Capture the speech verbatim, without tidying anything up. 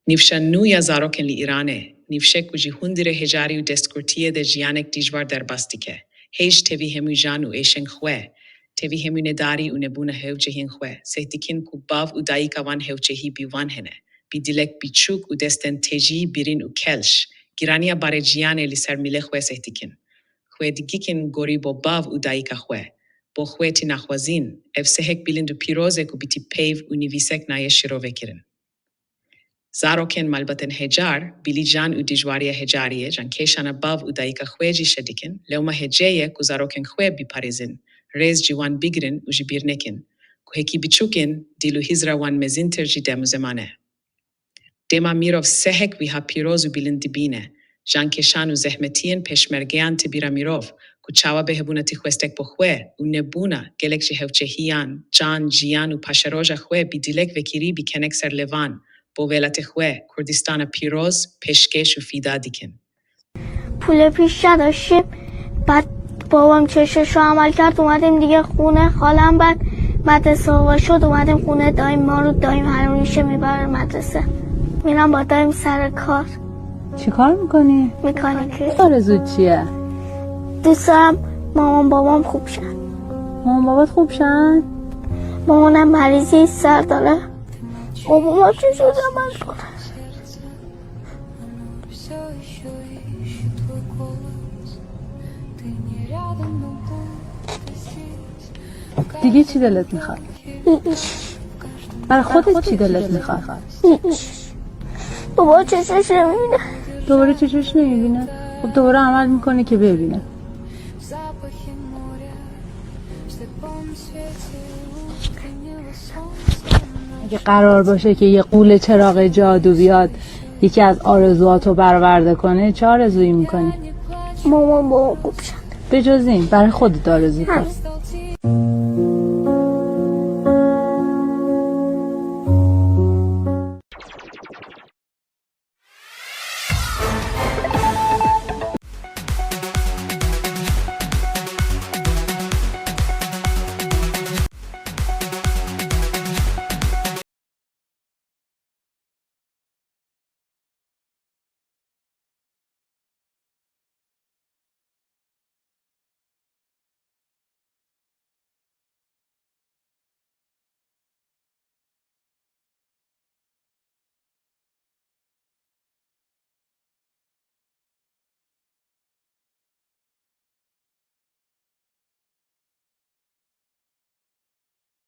Nîvşa nû ya zarokên li Îranê, nîvşek ku ji hundirê hejarî û destkurtiyê de jiyanek dijwar derbas dike, hêj tevî hemû jan û êşên xwe, tevî hemû nedarî û nebûna hewcehiyên xwe, seh dikin ku bav û dayika wan hewcehî bi wan hene, bi dilek biçûk û destên tejî, birîn û kelş, giraniya barê jiyanê li ser milê xwe seh dikin. Xwe digikin gorî bo bav û dayika xwe. Bo xwe tî naxwazîn, ev sehek bilind û pîroz e ku bi tî peyv û nivîsek nayê şirovekirin. Zarokên malbatên hejar, bilî jan û dijwariya hejariyê, jan kêşana bav û dayika xwe jî şedikin, lewma hecê ye ku zarokên xwe biparêzin, rêz ji wan bigrin û ji bîr nekin, ku hekî biçûk in, dîl û hizra wan mezintir ji dem û zeman e. Dema mirov sehek wiha pîroz û bilind dibîne, jan kêşan û zehmetiyên pêşmergeyan ti bîra mirov, ku çawa bêhebûna ti xwestek bo xwe û nebûna gelek ji hewçehiyan, can, jiyan û paşeroja xwe bi dilek vekirî bikenek ser lêvan, bo welatê xwe, Kurdistana pîroz, pêşkêş û fîda dikin. پول پیش نداشتیم. بعد بابام چشش رو عمل کرد، اومدیم دیگه خونه. حالا هم بعد مدرسه هوا شد، اومدیم خونه. دایم ما رو، دایم هر میشه میبره مدرسه. میرم با دایم سر کار. چی کار میکنی؟ مکانیکی. آرزو چیه؟ دوست دارم مامان بابام خوب شن. مامان بابات خوب شن؟ مامانم مریضی سر داره. بابام چی شده من کنم؟ دیگه چی دلت میخواد؟ برای خودت چی دلت میخواد؟ بابا چشش نمیبینه. دوباره چشش نمیبینه؟ خب دوباره عمل میکنه که ببینه. اگه قرار باشه که یه قول چراغ جادو بیاد، یکی از آرزوهاتو برآورده کنه، چه آرزویی میکنی؟ مامان بابام خوب شن. به جز این برای خودت آرزو کن.